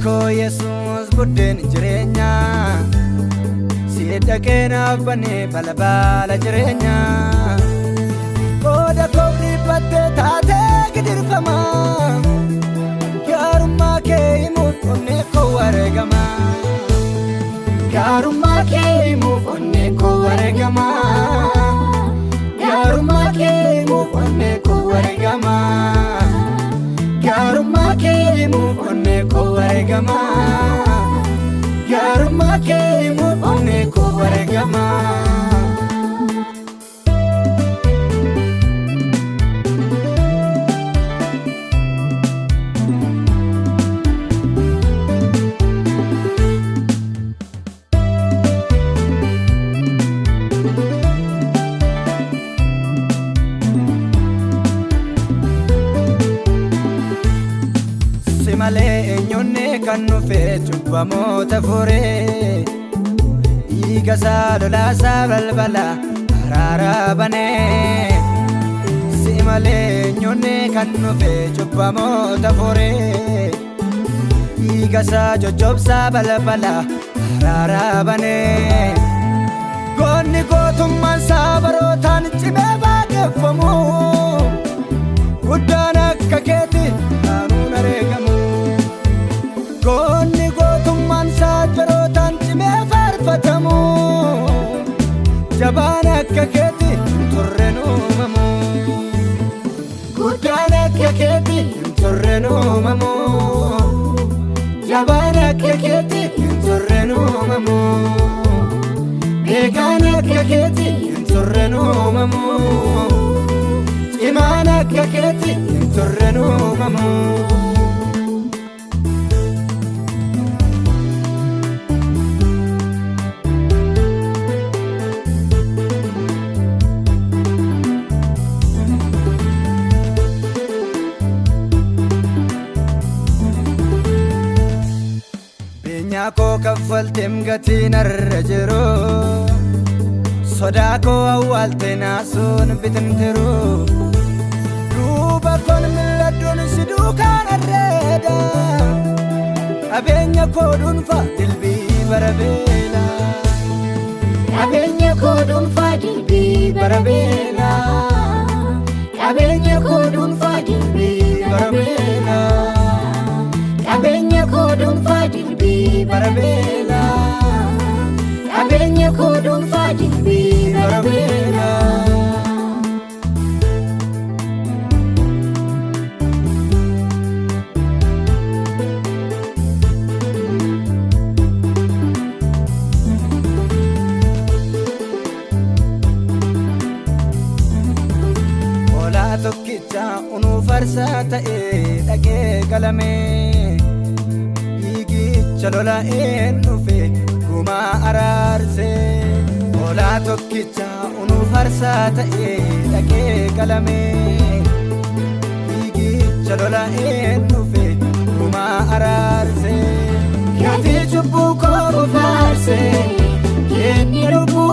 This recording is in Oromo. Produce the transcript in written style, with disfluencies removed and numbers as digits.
Koo Yesuus buddeen jireenyaa si dhaqee naaf banee balbala jireenyaa. Qooda koof dhiphattee taatee gidirfama, gaarummaa kee himuuf onnee koo wareegama. Gaarummaa kee himuuf onnee koo wareegama. Gaarummaa kee himuuf onnee koo wareegama. Gaarummaa kee himuuf onnee koo wareegama. Gaarummaa kee himuuf onnee koo wareegama. Si malee eenyuun kan dhufe cubbamoota furee, dhiiga isaa lolaasaa balbala araaraa banee. Si malee eenyuun kan dhufe cubbamoota furee, dhiiga isaa coccobsaa balbala araaraa banee. Goonni gootummaan isaa barootaan cimee waaqeffamu, guddaan akka keeti kaanuun areegamu. Goonni gootummaan isaa barootaan cimee faarfatamu, jabaan akka keeti hin turre uumamu. Guddaan akka keeti hin turre uumamu. Jabaan akka keeti hin turre uumamu. Beekaan akka keeti hin turre uumamu. Cimaan akka keeti hin turre uumamu. Beenyaa koo kaffalteem gatiin arra jiru. Sodaa koo awwaalte naasuun bitimtiru. Duuba koon mil'adhuun si duukaan arreeda. Qabeenya koo dhuunfaa dilbii bara beela. Qabeenya koo dhuunfaa dilbii bara beela. Qabeenya koo dhuunfaa dilbii bara beela. Qabeenya koo dhuunfaa dilbii bara beela. Qabeenya koo dhuunfaa dilbii bara beela. Hoolaa tokkicha unuu farsaa ta'ee dhaqee qalamee, dhiigicha lola'een dhufe gumaa araarsee. Hoolaa tokkicha unuu farsaa ta'ee dhaqee qalamee, dhiigicha lola'een dhufe gumaa araarsee. Gatii cubbuu koo faarsee, kenni lubbuu.